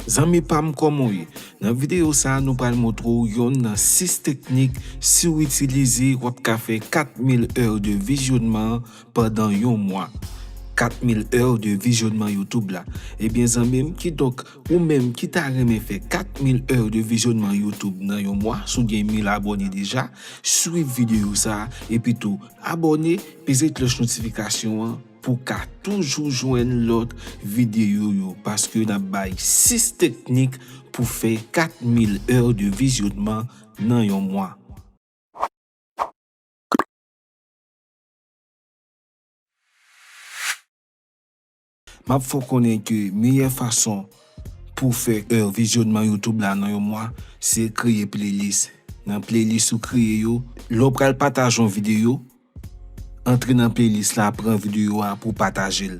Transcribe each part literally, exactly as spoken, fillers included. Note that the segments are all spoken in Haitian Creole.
Zanmi pa m, kòman w ye? Nan videyo sa a, nou pral montre w yonn nan sis teknik, si w itilize, w ap ka fè kat mil è de vizyònman pandan yon mwa. Kat mil è de vizyònman YouTube la. Ebyen, zanmi m, kidonk, ou menm ki ta renmen fè kat mil è de vizyònman YouTube nan yon mwa, si w gen mil abòne deja, swiv videyo sa a, epi tou, abòne, peze klòch notifikasyon an, pou w ka toujou jwenn lòt videyo yo, paske n ap bay sis teknik pou fè kat mil è de vizyònman nan yon mwa. M ap fè w konnen ke meyè fason pou w fè è vizyònman YouTube la nan yon mwa, se kreye playlist. Nan playlist ou kreye yo, lè w pral pataje yon videyo, antre nan playlist la, pran videyo a pou w pataje l.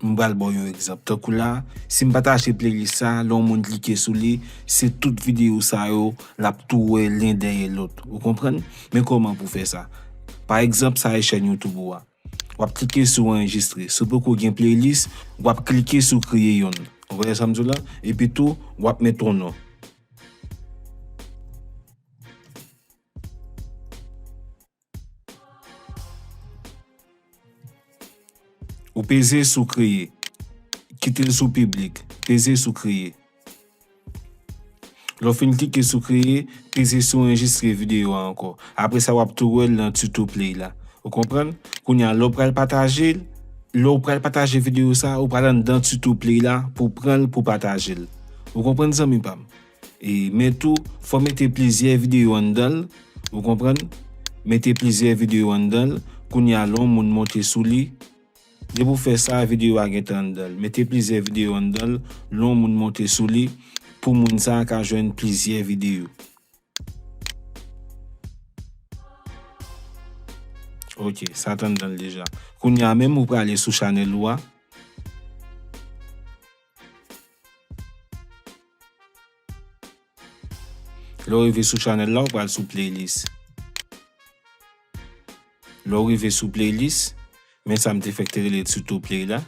M pral ba w yon egzanp. Tankou la, si m pataje playlist sa, lè yon moun klike sou li, se tout videyo sa yo, l ap tou wè len dèyè lòt. Ou konprann? Men kòman pou w fè sa? Pa egzanp, sa e chèn YouTube ou a. W ap klike sou anrejistre. Si w poko gen playlist, w ap klike sou kreye yonn. Ou wè sa m di w la? Epi tou, w ap met yon non. Ou peze sou kreye. Kite l sou piblik. Peze sou kreye. Lè w fin klike sou kreye, peze sou anrejistre videyo a ankò. Apre sa, w ap tou wè l nan Tuto Play la. Ou konprann? Kounye a, lè w pral pataje l, lè w pral pataje videyo sa, ou pral anndan Tuto Play la pou w pran l pou pataje l. Ou konprann, zanmi pa m? E, men tou, fò w mete plizyè videyo anndan l. Ou konprann? Mete plizyè videyo anndan l. Kounye a, lè yon moun monte sou li, depi w fè sa, videyo a gentan anndan l. Mete plizyè videyo anndan l. Lè yon moun monte sou li, pou moun sa a ka jwenn plizyè videyo. Ok, sa t anndan l deja. Kounye a menm, ou prale sou chanèl ou a. Lè w rive sou chanèl la, ou pral sou playlist. Lè w rive sou playlist, men sa m te fèk te rele Tuto Play la.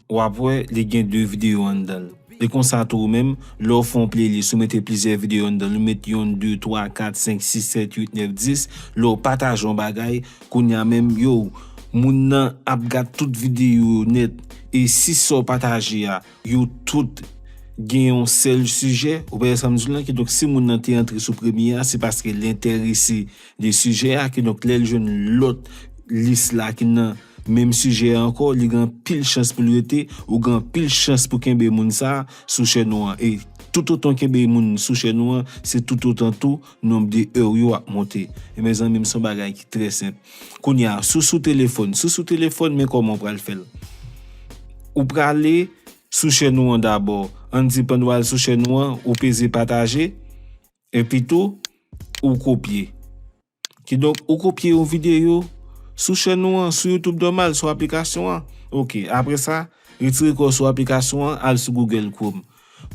W ap wè, li gen de videyo anndan l. E konsa tou ou menm, lè w fè yon playlist, ou mete plizyè videyo anndan l, ou met yonn, de, twa, kat, senk, sis, sèt, uit, nèf, dis, lè w pataje yon bagay, kounye a menm, yo, moun nan ap gad tout videyo yo nèt. E si sa w pataje a, yo tout gen yon sèl sijè, ou wè sa m di w la, kidonk si moun nan te antre sou premye a, se paske l enterese de sijè a, kidonk lè l jwenn lòt lis la ki nan menm sijè a ankò, li gen anpil chans pou l rete, ou gen anpil chans pou kenbe moun sa a sou chèn ou an. E toutotan w kenbe moun sou chèn ou an, se toutotan tou nonb de è w yo ap monte. E mezanmi, m se yon bagay ki trè senp. Kounye a, si w sou telefòn, si w sou telefòn, men kòman w pral fè l. Ou prale sou chèn ou an dabò. Ann di pandan w al sou chèn ou an, ou peze pataje, epi tou, ou kopye. Kidonk, ou kopye yon videyo sou chèn ou an, sou YouTube nòmal, sou aplikasyon an. Ok, apre sa, retire kò w sou aplikasyon an, al sou Google Chrome.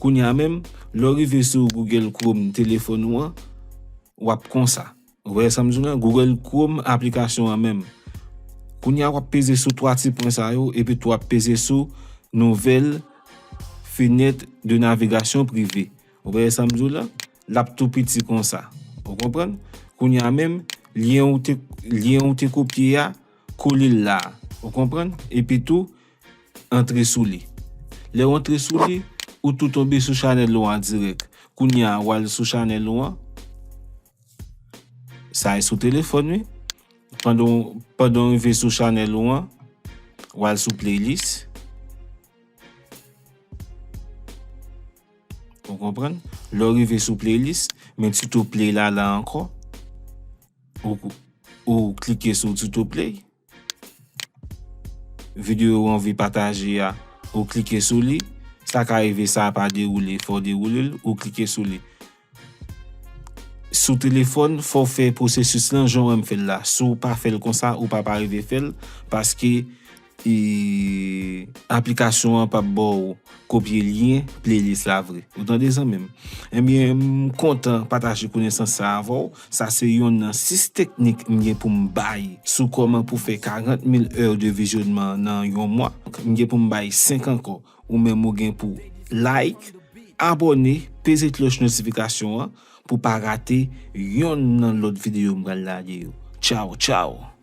Kounye a menm, lè w rive sou Google Chrome telefòn ou an, w ap konsa. Ou wè sa m di w la? Google Chrome aplikasyon an menm. Kounye a, w ap peze sou twa ti pwen sa yo, epi tou w ap peze sou nouvelle fenêtre de navigation privée. Ou wè sa m di w la? L ap tou piti konsa. Ou konprann? Kounye a menm, lyen ou te, lyen ou te kopye a, kole l la. Ou konprann? Epi tou, antre sou li. Lè w antre sou li, ou tou tonbe sou chanèl ou an dirèk. Kounye a, w al sou chanèl ou an. Sa e sou telefòn, wi. Pandan w, pandan w rive sou chanèl ou an, w al sou playlist. Ou konprann? Lè w rive sou playlist, men Tuto Play la, la ankò. Ou, ou klike sou Tuto Play. Videyo ou anvi pataje a, ou klike sou li. Sa ka rive sa a pa dewoule, fò w dewoule l, ou klike sou li. Sou telefòn, fò w fè pwosesis lan jan w wè m fè l la. Si w pa fè l konsa, ou p ap rive fè l, paske e aplikasyon an p ap ba w kopye lyen playlist la vre. Ou tande, zanmi m? Ebyen, m kontan pataje konesans sa avè w. Sa se yonn nan sis teknik m gen pou m bay sou kòman pou fè karant mil è de vizyonman nan yon mwa. M gen pou m bay senk ankò. Ou menm ou gen pou like, abòne, peze klòch notifikasyon an pou pa rate yonn nan lòt videyo m pral lage yo. Tchaw, tchaw!